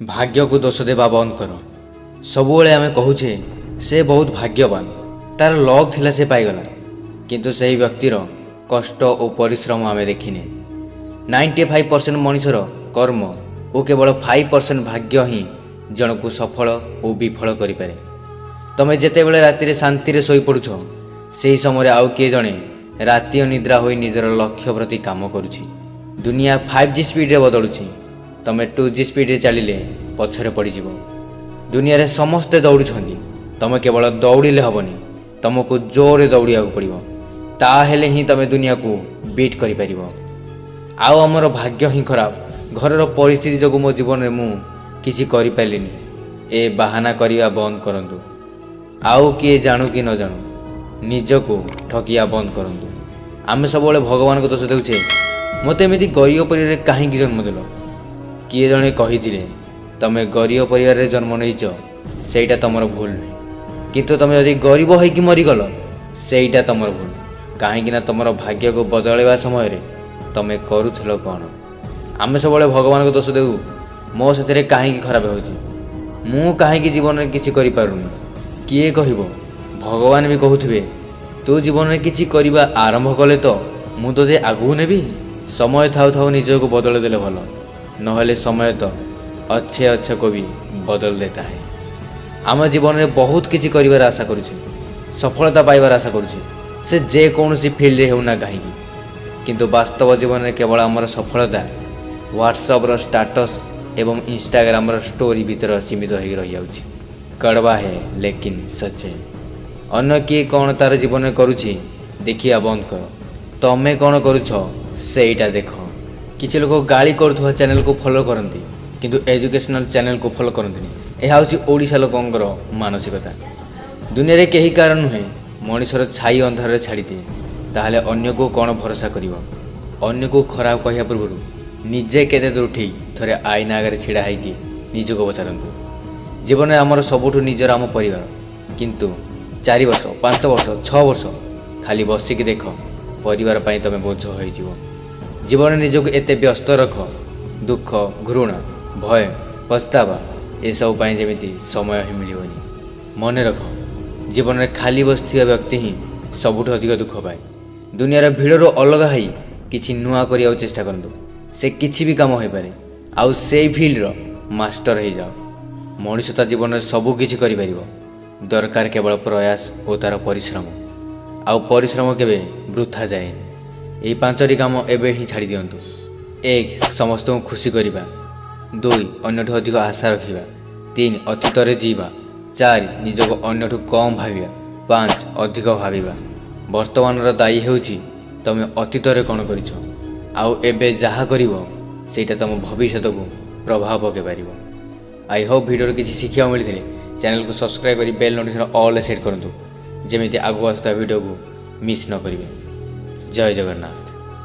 ଭାଗ୍ୟକୁ ଦୋଷ ଦେବା ବନ୍ଦ କର। ସବୁବେଳେ ଆମେ କହୁଛେ, ସେ ବହୁତ ଭାଗ୍ୟବାନ, ତାର ଲକ୍ ଥିଲା, ସେ ପାଇଗଲା। କିନ୍ତୁ ସେହି ବ୍ୟକ୍ତିର କଷ୍ଟ ଓ ପରିଶ୍ରମ ଆମେ ଦେଖିନେ। 95% ମଣିଷର କର୍ମ ଓ କେବଳ 5% ଭାଗ୍ୟ ହିଁ ଜଣକୁ ସଫଳ ଓ ବିଫଳ କରିପାରେ। ତମେ ଯେତେବେଳେ ରାତିରେ ଶାନ୍ତିରେ ଶୋଇପଡ଼ୁଛ, ସେହି ସମୟରେ ଆଉ କିଏ ଜଣେ ରାତି ଅନିଦ୍ରା ହୋଇ ନିଜର ଲକ୍ଷ୍ୟ ପ୍ରତି କାମ କରୁଛି। ଦୁନିଆ 5G ସ୍ପିଡ଼ରେ ବଦଳୁଛି। ତମେ 2G ସ୍ପିଡ଼ରେ ଚାଲିଲେ ପଛରେ ପଡ଼ିଯିବ। ଦୁନିଆରେ ସମସ୍ତେ ଦୌଡ଼ୁଛନ୍ତି। ତମେ କେବଳ ଦୌଡ଼ିଲେ ହେବନି, ତମକୁ ଜୋରରେ ଦୌଡ଼ିବାକୁ ପଡ଼ିବ। ତାହେଲେ ହିଁ ତମେ ଦୁନିଆକୁ ବିଟ୍ କରିପାରିବ। ଆଉ ଆମର ଭାଗ୍ୟ ହିଁ ଖରାପ, ଘରର ପରିସ୍ଥିତି ଯୋଗୁଁ ମୋ ଜୀବନରେ ମୁଁ କିଛି କରିପାରିଲିନି, ଏ ବାହାନା କରିବା ବନ୍ଦ କରନ୍ତୁ। ଆଉ କିଏ ଜାଣୁ କି ନ ଜାଣୁ, ନିଜକୁ ଠକିବା ବନ୍ଦ କରନ୍ତୁ। ଆମେ ସବୁବେଳେ ଭଗବାନଙ୍କୁ ଦୋଷ ଦେଉଛେ, ମୋତେ ଏମିତି ଗରିବ ପରିବାରରେ କାହିଁକି ଜନ୍ମ ଦେଲ? କିଏ ଜଣେ କହିଥିଲେ, ତମେ ଗରିବ ପରିବାରରେ ଜନ୍ମ ନେଇଛ, ସେଇଟା ତମର ଭୁଲ ନୁହେଁ। କିନ୍ତୁ ତମେ ଯଦି ଗରିବ ହେଇକି ମରିଗଲ, ସେଇଟା ତମର ଭୁଲ। କାହିଁକି ନା ତମର ଭାଗ୍ୟକୁ ବଦଳାଇବା ସମୟରେ ତମେ କରୁଥିଲ କ'ଣ? ଆମେ ସବୁବେଳେ ଭଗବାନଙ୍କୁ ଦୋଷ ଦେଉ, ମୋ ସାଥିରେ କାହିଁକି ଖରାପ ହେଉଛି, ମୁଁ କାହିଁକି ଜୀବନରେ କିଛି କରିପାରୁନି? କିଏ କହିବ? ଭଗବାନ ବି କହୁଥିବେ, ତୁ ଜୀବନରେ କିଛି କରିବା ଆରମ୍ଭ କଲେ ତ ମୁଁ ତୋତେ ଆଗକୁ ନେବି। ସମୟ ଥାଉ ଥାଉ ନିଜକୁ ବଦଳାଇ ଦେଲେ ଭଲ, ନହେଲେ ସମୟ ତ अच्छे अच्छे को भी बदल देता है। ଆମ ଜୀବନରେ ବହୁତ କିଛି କରିବାର ଆଶା କରୁଛେ, ସଫଳତା ପାଇବାର ଆଶା କରୁଛେ, ସେ ଯେକୌଣସି ଫିଲ୍ଡରେ ହେଉନା କାହିଁକି। କିନ୍ତୁ ବାସ୍ତବ ଜୀବନରେ କେବଳ ଆମର ସଫଳତା ହ୍ୱାଟ୍ସଆପ୍ର ଷ୍ଟାଟସ୍ ଏବଂ ଇନଷ୍ଟାଗ୍ରାମର ଷ୍ଟୋରି ଭିତରେ ସୀମିତ ହୋଇକି ରହିଯାଉଛି। कड़वा है लेकिन सच है। ଅନ୍ୟ କିଏ କ'ଣ ତାର ଜୀବନରେ କରୁଛି ଦେଖିବା ବନ୍ଦ କର। ତମେ କ'ଣ କରୁଛ, ସେଇଟା ଦେଖ। କିଛି ଲୋକ ଗାଳି କରୁଥିବା ଚ୍ୟାନେଲକୁ ଫଲୋ କରନ୍ତି, କିନ୍ତୁ ଏଜୁକେସନାଲ୍ ଚ୍ୟାନେଲକୁ ଫଲୋ କରନ୍ତିନି। ଏହା ହେଉଛି ଓଡ଼ିଶା ଲୋକଙ୍କର ମାନସିକତା। ଦୁନିଆରେ କେହି କାହାର ନୁହେଁ। ମଣିଷର ଛାଇ ଅନ୍ଧାରରେ ଛାଡ଼ିଦିଏ, ତାହେଲେ ଅନ୍ୟକୁ କ'ଣ ଭରସା କରିବ? ଅନ୍ୟକୁ ଖରାପ କହିବା ପୂର୍ବରୁ ନିଜେ କେତେ ଦୂର ଠିକ୍, ଥରେ ଆଇନା ଆଗରେ ଛିଡ଼ା ହେଇକି ନିଜକୁ ପଚାରନ୍ତୁ। ଜୀବନରେ ଆମର ସବୁଠୁ ନିଜର ଆମ ପରିବାର। କିନ୍ତୁ 4 ବର୍ଷ, 5 ବର୍ଷ, 6 ବର୍ଷ ଖାଲି ବସିକି ଦେଖ, ପରିବାର ପାଇଁ ତୁମେ ବୋଝ ହୋଇଯିବ। ଜୀବନରେ ନିଜକୁ ଏତେ ବ୍ୟସ୍ତ ରଖ, ଦୁଃଖ, ଘୃଣା, ଭୟ, ପସ୍ତାବା ଏସବୁ ପାଇଁ ଯେମିତି ସମୟ ହିଁ ମିଳିବନି। ମନେ ରଖ, ଜୀବନରେ ଖାଲି ବସିଥିବା ବ୍ୟକ୍ତି ହିଁ ସବୁଠୁ ଅଧିକ ଦୁଃଖ ପାଏ। ଦୁନିଆର ଭିଡ଼ରୁ ଅଲଗା ହେଇ କିଛି ନୂଆ କରିବାକୁ ଚେଷ୍ଟା କରନ୍ତୁ। ସେ କିଛି ବି କାମ ହୋଇପାରେ, ଆଉ ସେଇ ଫିଲ୍ଡର ମାଷ୍ଟର ହେଇଯାଅ। ମଣିଷ ତା ଜୀବନରେ ସବୁ କିଛି କରିପାରିବ। ଦରକାର କେବଳ ପ୍ରୟାସ ଓ ତା'ର ପରିଶ୍ରମ। ଆଉ ପରିଶ୍ରମ କେବେ ବୃଥା ଯାଏନି। ଏହି ପାଞ୍ଚଟି କାମ ଏବେ ହିଁ ଛାଡ଼ି ଦିଅନ୍ତୁ। 1, ସମସ୍ତଙ୍କୁ ଖୁସି କରିବା। 2, ଅନ୍ୟଠୁ ଅଧିକ ଆଶା ରଖିବା। 3, ଅତୀତରେ ଯିବା। 4, ନିଜକୁ ଅନ୍ୟଠୁ କମ୍ ଭାବିବା। 5, ଅଧିକ ଭାବିବା। ବର୍ତ୍ତମାନର ଦାୟୀ ହେଉଛି ତୁମେ ଅତୀତରେ କ'ଣ କରିଛ, ଆଉ ଏବେ ଯାହା କରିବ, ସେଇଟା ତୁମ ଭବିଷ୍ୟତକୁ ପ୍ରଭାବ ପକାଇ ପାରିବ। I Hope ଭିଡ଼ିଓରୁ କିଛି ଶିଖିବାକୁ ମିଳିଥିଲେ ଚ୍ୟାନେଲକୁ ସବସ୍କ୍ରାଇବ୍ କରି ବେଲ୍ ନୋଟିଫିକେସନ୍ ଅଲ୍ରେ ସେଟ୍ କରନ୍ତୁ, ଯେମିତି ଆଗକୁ ଆସୁଥିବା ଭିଡ଼ିଓକୁ ମିସ୍ ନ କରିବେ। ଜୟ ଜଗନ୍ନାଥ।